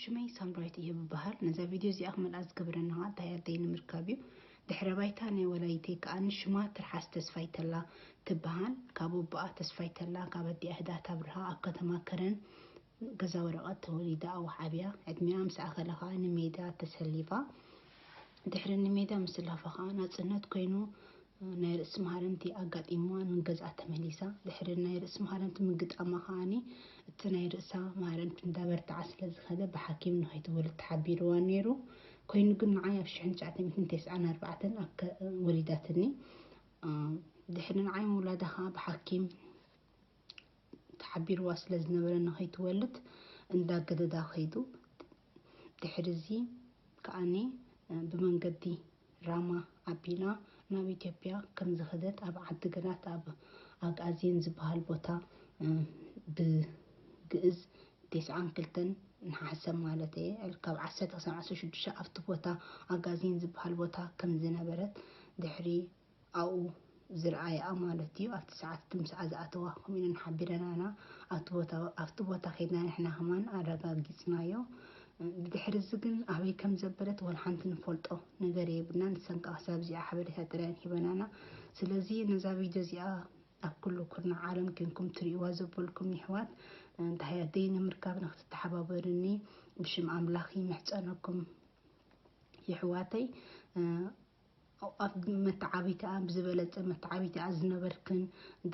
ሽመይ ሳምራዊት እየ ብበሃል። ነዛ ቪድዮ እዚኣ ክመልኣ ዝገበረኒ ከዓ እንታይ ኣደይ ንምርካብ እዩ። ድሕረ ባይታ ናይ ወላይተይ ከዓኒ ሽማ ትርሓስ ተስፋይተላ ትበሃል። ካብ ኣቦኣ ተስፋይተላ፣ ካብ ኣዲኣ ህዳት ኣብርሃ ኣብ ከተማ ከረን ገዛ ወረቐት ተወሊዳ ኣዋሓብያ። ዕድሚኣ ምስ ኣኸለ ከዓ ንሜዳ ተሰሊፋ። ድሕሪ ንሜዳ ምስላፋ ከዓ ናፅነት ኮይኑ ናይ ርእሲ ማህረምቲ ኣጋጢምዋ ንገዝኣ ተመሊሳ። ድሕሪ ናይ ርእሲ ማህረምቲ ምግጣማ ከዓኒ እቲ ናይ ርእሳ ማህረምቲ እንዳበርትዓ ስለ ዝኸደ ብሓኪም ንኸይትወልድ ተሓቢርዋ ነይሩ። ኮይኑ ግን ንዓይ ኣብ ሽሕን ትሽዓተ ሚእትን ተስዓን ኣርባዕተን ኣብ ከ- ወሊዳትኒ። ድሕሪ ንዓይ ምውላዳ ከዓ ብሓኪም ተሓቢርዋ ስለ ዝነበረ ንኸይትወልድ እንዳገደዳ ከይዱ። ድሕሪ እዚ ከዓኒ ብመንገዲ ራማ ኣቢላ ናብ ኢትዮጵያ ከም ዝኸደት ኣብ ዓዲ ግራት ኣብ ኣግኣዜን ዝበሃል ቦታ ብግእዝ ተስዓን ክልተን ንሓሰብ ማለት እየ። ካብ ዓሰርተ ክሳብ ዓሰርተ ሽዱሽተ ኣብቲ ቦታ ኣጋዜን ዝበሃል ቦታ ከም ዝነበረት ድሕሪ ኣብኡ ዝረኣያ ማለት እዩ። ኣብቲ ሰዓት እቲ ምስኣ ዝኣተዋ ከምኡ ኢለን ሓቢረናና ኣብቲ ቦታ ኣብቲ ቦታ ከይድና ንሕና ከማን ኣረጋጊፅናዮ። ብድሕሪ እዚ ግን ኣበይ ከም ዘበለት ወላ ሓንቲ ንፈልጦ ነገር የብልናን። ንሰን ከዓ ክሳብ እዚኣ ሓበሬታ ጥራየን ሂበናና። ስለዚ ነዛ ቪድዮ እዚኣ ኣብ ኩሉ ኩርናዕ ዓለም ኮንኩም ትርእይዋ ዘበልኩም ይሕዋት እንታይ ኣደይ ንምርካብ ንክትተሓባበርኒ ብሽም ኣምላኽ ይምሕፀነኩም ይሕዋተይ። ኣብ መተዓቢቲኣ ብዝበለፀ መተዓቢቲኣ ዝነበርክን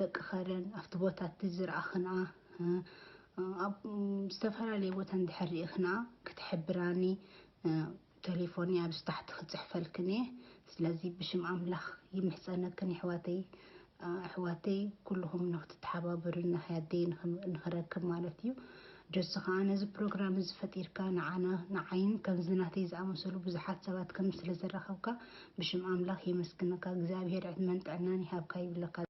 ደቂ ከረን ኣብቲ ቦታ እቲ ዝረኣኽንኣ ኣብ ዝተፈላለየ ቦታ እንድሕር ርኢኽንኣ ክትሕብራኒ ተሌፎኒ ኣብዚ ታሕቲ ክፅሕፈልክን እየ። ስለዚ ብሽም ኣምላኽ ይምሕፀነክን ይሕዋተይ ኣሕዋተይ ኩልኹም ንክትተሓባበሩ ንሕያደይ ንክረክብ ማለት እዩ። ጀሱ ከዓ ነዚ ፕሮግራም እዚ ፈጢርካ ንዓና ንዓይን ከምዚ ናተይ ዝኣመሰሉ ብዙሓት ሰባት ከም ስለ ዘራኸብካ ብሽም ኣምላኽ የመስግነካ። እግዚኣብሔር ዕድመን ጥዕናን ይሃብካ ይብለካ።